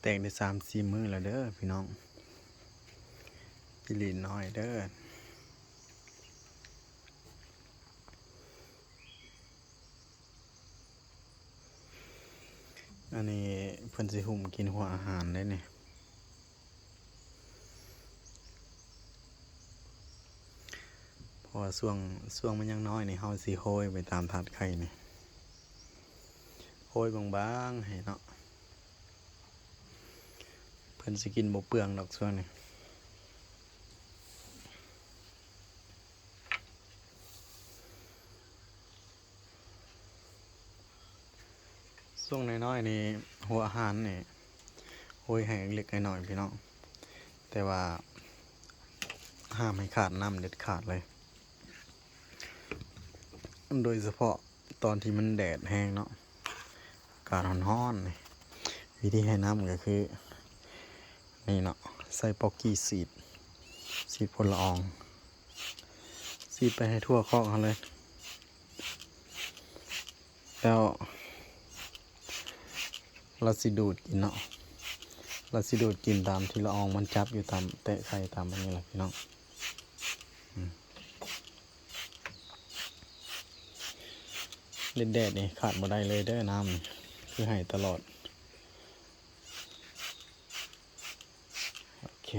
ແຕກໄດ້ສາມສີ່ມື້ແລ້ວເດີພີ່ນ້ອງ ຈີ່ຫຼີ່ນນ້ອຍເດີ. ອັນນີ້ເພິ່ນຊິຫຸ້ມກິນຫົວອາຫານເດ້ນີ້ ເພາະວ່າຊ່ວງ ຊ່ວງມັນຍັງນ້ອຍນີ້ ເຮົາຊິໂຮຍໄປຕາມຖາດໄຂ່ນີ້ ໂຮຍບາງໆໃຫ້ເນາະ. ເພິ່ນຊິກິນບໍ່ເປືອງດອກຊ່ວງນີ້. ຊ່ວງນ້ອຍໆນີ້ ຫົວອາຫານນີ້ໂຮຍໃຫ້ເລັກໆນ້ອຍໆ ພີ່ນ້ອງ ແຕ່ວ່າຫ້າມໃຫ້ຂາດນ້ຳເດັດຂາດເລີຍ ໂດຍສະເພາະຕອນທີ່ມັນແດດແຮງເນາະ ອາກາດຮ້ອນໆນີ້ ວິທີໃຫ້ນ້ຳກໍຄື ນີ້ເນາະ ໃສ່ປອກກີ້ສີດ ສີດຝຸ່ນລະອອງ ສີດໄປໃຫ້ທົ່ວຄອກເຮົາເລີຍ ແລ້ວລາວຊິດູດກິນເນາະ ລາວຊິດູດກິນຕາມທີ່ລະອອງມັນຈັບຢູ່ ຕາມແຕະໄຂ່ຕາມອັນນີ້ແຫຼະພີ່ນ້ອງ. ອືມ ແດດໆນີ້ຂາດບໍ່ໄດ້ເລີຍເດີ ນ້ຳນີ້ຄືໃຫ້ຕະຫຼອດ. ໂອເຄ